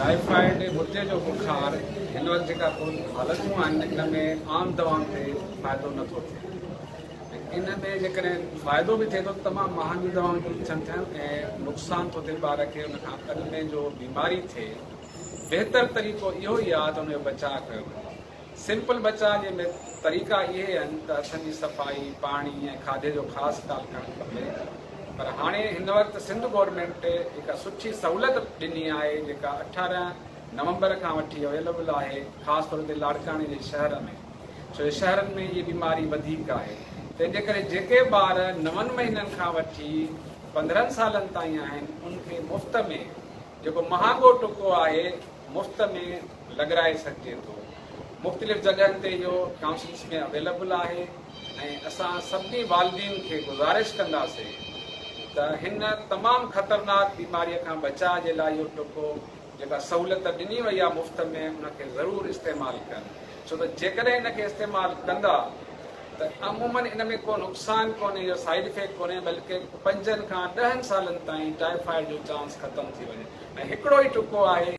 Typhoid مدي جو بخار هن وقت جيڪا حالتون آهن ان ۾ عام دوائن تي فائدو نٿو ٿئي ۽ ان ۾ جيڪڏهن فائدو به ٿئي ٿو ته تمام مهانگيون دوائون جوڙ ٿين ٿيون ۽ نقصان ٿو ٿئي ٻار کي ان کان اڳ ۾ جو بيماري ٿئي بهتر طريقو اهو ئي آهي ته ان جو بچاء ڪيو وڃي. سمپل بچاء جي ۾ طريقا اهي آهن ته هٿن جي صفائي، پاڻي ۽ کاڌي جو خاص خيال ڪرڻ کپي پر هاڻي هن وقت سنڌ گورنمينٽ هڪ سٺي سهولت ڏني آهي جيڪا 18 نومبر کان وٺي اويليبل آهي خاص طور تي لاڙڪاڻي جي شهر ۾ ڇو جو شهرن ۾ هي بيماري وڌيڪ آهي تنهن جي ڪري جيڪي ٻار نون مهينن کان وٺي 15 سالن تائين آهن ان کي مفت ۾ جيڪو مهانگو ٽڪو آهي مفت ۾ لڳرائي سگهجي ٿو. مختلف جڳهن تي اهو ڪائونسلز ۾ اويليبل آهي ۽ اسان سڀني والدين کي گذارش ڪنداسين ته هن تمام خطرناڪ بيماري کان بچاء جي لاء اهو ٽڪو جيڪا سهولت ڏني وئي آهي مفت ۾ ان کي ضرور استعمال ڪن ڇو ته جيڪڏهن ان کي استعمال ڪندا ته عمومن ان ۾ ڪو نقصان ڪونهي يا سائيڊ افيڪٽ ڪونهي بلڪه پنجن کان ڏهن سالن تائين ٽائيفائيڊ جو چانس ختم ٿي وڃي ۽ هڪڙو ئي ٽڪو آهي.